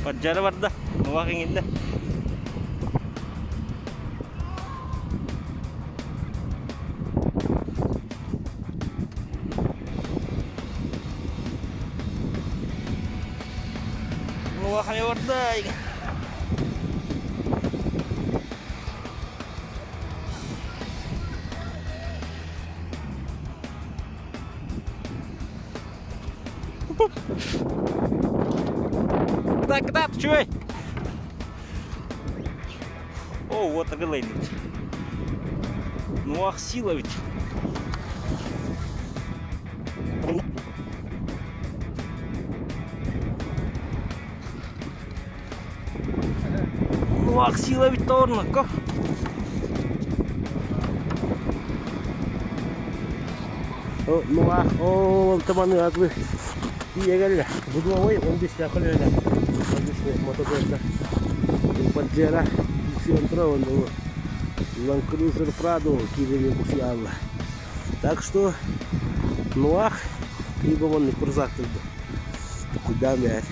Бадьара барда, нуах иҥиннэ. Нуах барда. Так, так, чуй. О, вот агылайныть. Ну ах, сила ведь. Ну ах, сила ведь торнаков. Нуах, ол таманы атлы тиегелле. Будуовой 15 көлөөнө. 15 мотоцикл. Поддержа Сентро он Land Cruiser Prado кирили бусиалла. Так что Нуах либо он не курзак. Куда мять?